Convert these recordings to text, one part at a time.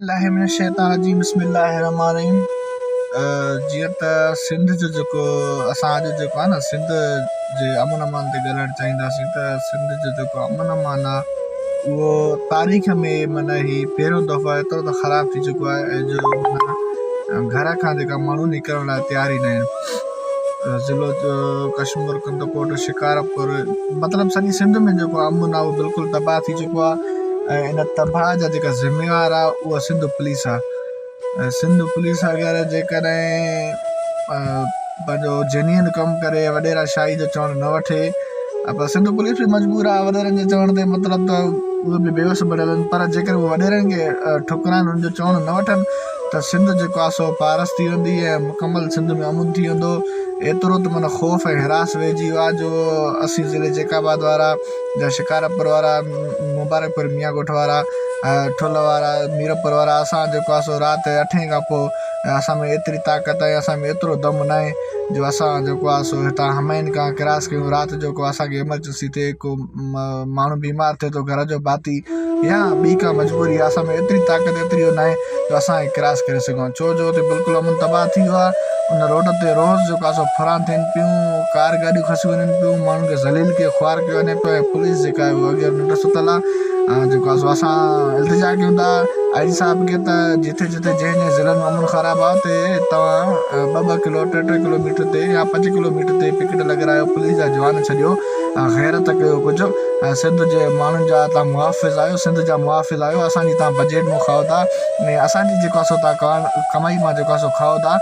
الله من الشيطان الرجيم بسم الله الرحمن الرحيم جيئن ته سنڌ جو جيڪو اسان اڄ جيڪو آهي نه سنڌ جي امن امان تي ڳالهائڻ چاهينداسين ته سنڌ جو جيڪو امن امان آهي اهو تاريخ ۾ معنيٰ هي پهريون دفعو ايترو ته خراب ٿي چڪو آهي جو گهر کان جيڪا ماڻهو نڪرڻ لاء تيار ئي نه آهن ضلعو ڪشمور ڪنڌڪوٽ شڪارپور مطلب سڄي سنڌ ۾ جيڪو امن آهي اهو بلڪل تباهه ٿي چڪو آهي ۽ ان تباهه جا جيڪا ذميوار آهي اها سنڌ پوليس آهي ۽ سنڌ پوليس اگر جيڪڏهن پنهنجو جينيئن ڪم ڪري وڏيرا شاهي جو چوڻ نه وٺي پر سنڌ پوليس به مجبور آهي وڏيرن جي چوڻ تي مطلب ته اهي به بيوس بڻيل آهن پر جيڪڏهن اهي وڏيرن کي ٺڪرائن انهن جو چوڻ نه وٺن ته سنڌ جيڪو آهي سو پارس ٿي ويندي ۽ مڪمل سنڌ ۾ امن ٿي ويندو ايترو ته معنيٰ خوف ۽ هراس ويهجي ويو آهي جو اسين ضلعي جيڪب آباد وارا جا شڪارپور وارا، مبارڪپور ميان ڳوٺ وارا، ٺل وارا، ميرپور وارا اسان جيڪو آهي سو رات اٺين کان پوء اسان ۾ ايتري طاقت ۽ اسان ۾ ايترو دم ناهي جو اسان جيڪو آهي سو هتان همين کان ڪراس ڪيون رات جو ڪو اسان کي ايمرجنسي ٿئي ڪو ماڻهو بيمار ٿئي ٿو گهر جو ڀاتي يا ٻي ڪا مجبوري آهي اسان ۾ ايتري طاقت ايتري اهو ناهي جو اسان ڪراس ڪري سگهون ڇو جو اتي بلڪل امن تباهه ٿي ويو آهي ان روڊ تي روز جيڪو آهي سو ڦران ٿين پيون ڪار گاڏيون کسي وڃن پيون ماڻهن کي ذليل ڪيو خوار ڪيو وڃي پيو ۽ پوليس جيڪا آهي اها اڳيان ننڊ ستل آهي جيڪو آهي سو اسان التجا ڪيون ٿا آء جي صاحب کي ته جتي جتي جنهن جنهن ضلعن ۾ امن خراب آهي اتي توهان ٻه ٻه ڪلو ٽي ٽي ڪلو ميٽر تي يا پنج ڪلو ميٽر تي پڪيٽ لڳرايو پوليس جا جوان ڇڏيو غيرت ڪيو ڪجهه سنڌ جي ماڻهن جا توهان محافظ آهيو سنڌ جا محافظ آهيو اسان جي توهان بجيٽ مون کائو ٿا ۽ اسان جي جيڪو آهي سو توهان ڪمائي مان جيڪو آهي سو کائو ٿا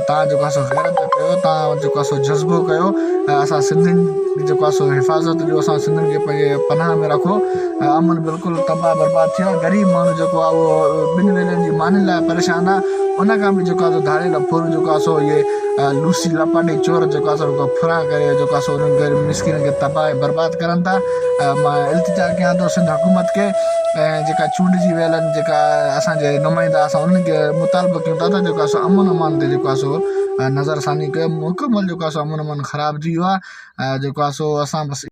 توهان جيڪو آهي سو غيرت ڪيو توهان جيڪو آهي سو جذبو ڪيو ۽ اسان سنڌين جي جيڪو آهي سو حفاظت ڏيو اسان سنڌين کي پنهنجي پناهه ۾ رکو ۽ امن بلڪل تباهه برباد ٿي ويو آهي غريب ماڻهو جيڪو آهي اهو ٻن ويلن جي ماني لاء پريشان آهي ان کان به جيڪو آهي سو ڌاڙيل ڦورو جيڪو آهي سو اهي لوسي لپاٽي چور جيڪو آهي سو رڳو ڦران ڪري جيڪو آهي سو انهن غريب مسڪينن کي تباهه ۽ برباد ڪرن ٿا مان التجا ڪيان ٿو سنڌ حڪومت کي ۽ جيڪا چونڊجي ويل آهن جيڪا اسان جي نمائندا اسان انهن کي مطالبو ڪيون ٿا ته جيڪو آهي سو امن امان تي جيڪو آهي سو نظر ثاني ڪيو مڪمل جيڪو آهي سو امن امان خراب ٿي ويو آهي جيڪو آهي سو اسان بس.